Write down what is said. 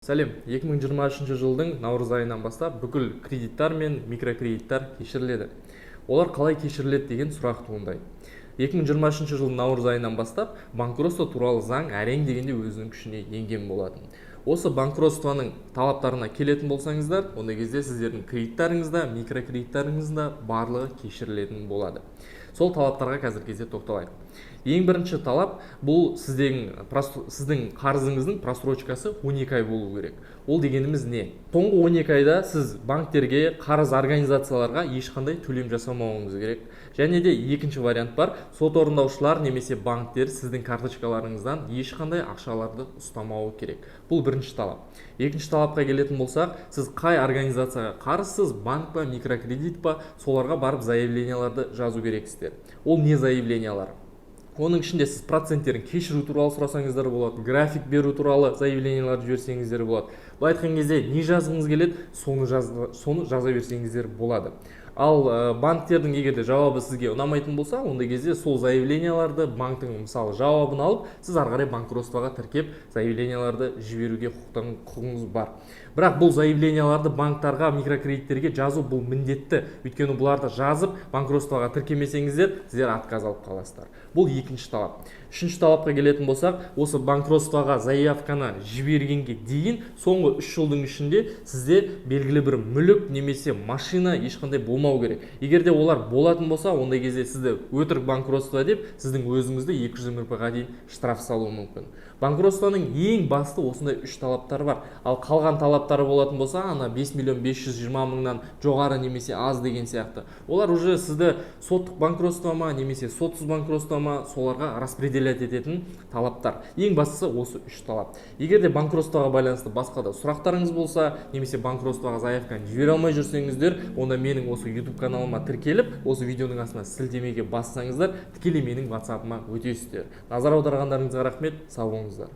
Сәлем! 2023 жылдың наурыз айынан бастап бүкіл кредиттар мен микрокредиттар кешіріледі. Олар қалай кешіріледі деген сұрақ туындайды. 2023 жылдың наурыз айынан бастап банкротство туралы заң әрең дегенде өзінің күшіне енген болатын. Осы банкротствоның талаптарына келетін болсаңыздар, ондай кезде сіздердің кредиттарыңыз да, микрокредиттарыңыз да барлығы кешірілетін болады. Сол талаптарға қазіргі кезде тоқталайық. Ең бірінші талап: бұл сіздің қарызыңыздың просрочкасы 12 ай болу керек. Ол дегеніміз не? Соңғы 12 айда сіз банктерге, қарыз организацияларға ешқандай төлем жасамауыңыз керек. Және де екінші вариант бар: сот орындаушылар немесе банктер сіздің карточкаларыңыздан ешқандай ақшаларды ұстамауы керек. Бұл бірінші талап. Екінші талапқа келетін болсақ, сіз қай организацияға қарызсыз, банк па, микрокредит па, соларға барып заявленияларды жазу керексіздер. Ол не заявлениялар? Оның ішінде сіз проценттерін кешіру туралы сұрасаңыздар болады, график беру туралы заявлениялар жіберсеңіздер болады. Былай айтқан кезде, не жазғыңыз келеді, соны жаза берсеңіздер болады. Ал банктердің егер де жауабы сізге ұнамайтын болса, ондай кезде сол заявленияларды, банктің, мысалы, жауабын алып, сіз ары қарай банкротствоға тіркеп, заявленияларды жіберуге құқығыңыз бар. Бірақ бұл заявленияларды банктарға, микрокредиттерге жазу бұл міндетті, өйткені бұларды жазып, банкротствоға тіркемесеңіздер, сіздер отказ алып қаласыздар. Бұл екінші талап. Үшінші талапқа келетін болсақ, осы банкротствоға заявканы жібергенге дейін соңғы 3 жылдың ішінде сізде белгілі бір мүлік немесе машина ешқандай болмау керек. Егер де олар болатын болса, ондай кезде сізді өтірік банкротство деп, сіздің өзіңізді 200 МРП-ға дейін штраф салуы мүмкін. Банкротствоның ең басты осындай үш талаптары бар. Ал қалған талаптары болатын болса, ана 5 миллион 520 мыңнан жоғары немесе аз деген сияқты, олар уже сізді соттық банкротство ма немесе сотсыз банкротство ма, соларға распределять ететін талаптар. Ең бастысы осы үш талап. Егер де банкротствоға байланысты басқа да сұрақтарыңыз болса немесе банкротствоға заявканы жібере алмай жүрсеңіздер, онда менің осы YouTube каналыма тіркеліп, осы видеоның астына сілтемеге бассаңыздар, тікелей менің WhatsApp-ыма өтесіздер. Назар аударғандарыңызға рахмет, сау болыңыздар.